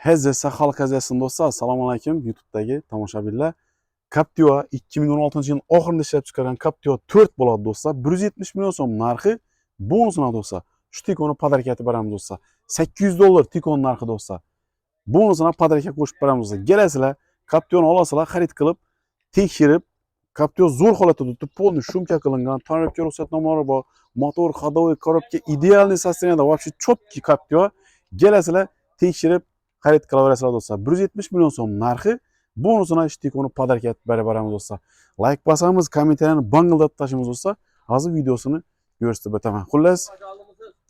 Hezesa xalq azasin do'stlar, assalomu alaykum YouTube'dagi tomoshabinlar. Captiva 2016 yilning oxirida ishlab chiqargan Captiva 4 bo'ladi, do'stlar. 170 million so'm narxi, bonusini, do'stlar. Shu Ticoni подарка etib beramiz, do'stlar. 800 dollar Ticon narxi, do'stlar. Bonusini подарка qo'shib beramiz, do'stlar. Kelasizlar, Captivani olasizlar, xarid qilib, tekshirib, Captiva zo'r holatda turibdi, полный шумка qilingan, tonirovka ruxsatnomalari bor, motor, ходовой, коробка идеальный состояние da, вообще четкий Captiva. Kelasizlar, tekshirib, xarid qilaverasizlar, do'stlar. 170 million so'm narxi, bonusini Ticoni подарка etib berib beramiz, do'stlar. Like bosamiz, kommentariyani bangildatib tashlaymiz, do'stlar. Hozir videosini ko'rsatib o'taman. Xullas,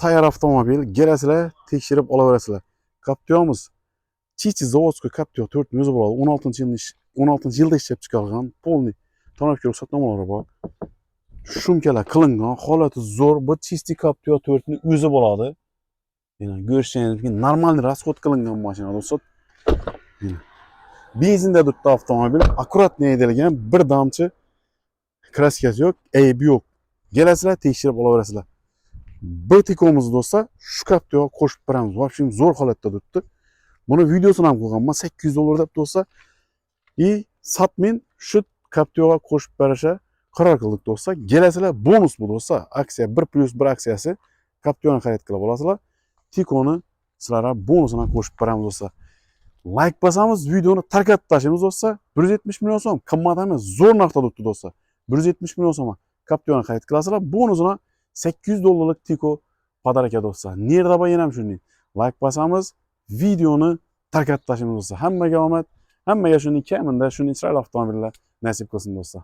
tayyor avtomobil, kelasizlar, tekshirib olaverasizlar. Captivamiz чисто заводской Captiva 4 o'zi bo'ladi. 16 yilni 16 yilda ishlab chiqarilgan, полный tonirovka ruxsatnomalari bor. Шумка lar qilingan, holati zo'r. Bu чистый Captiva 4 ni o'zi bo'ladi. Yana ko'rishingiz mumkin, нормальный расход qilingan mashina, do'stlar. Yana. Benzinda turibdi avtomobil, аккуратно haydalgan, bir damchi краска si yo'q, aybi yo'q. Kelasizlar, tekshirib olaverasizlar. Bir Ticomizni, do'stlar, shu Captiva qo'shib beramiz. В общем, zo'r holatda turibdi. Buni videosini ham qo'yganman, 800 dollar deb, do'stlar. И satmin shu Captiva qo'shib berishga qaror qildik, do'stlar. Kelasizlar, bonus bu, do'stlar. Aksiya 1 plyus 1 aksiyasi. Captivani xarid qilib olasizlar. Ticoni sizlarga bonusini qo'shib beramiz, do'stlar. Like bosamiz, videoni tarqatib tashlaymiz, do'stlar. 170 million so'm qimmat emas, zo'r narxda turibdi, do'stlar. 170 million so'm Captivani xarid qilasizlar, bonusini 800 dollarlik Tico подарка, do'stlar. Nerda bor yana ham shunday. Like bosamiz, videoni tarqatib tashlaymiz, do'stlar. Hammaga omad, hammaga shunday kamida shunday chiroyli avtomobillar nasib qilsin, do'stlar.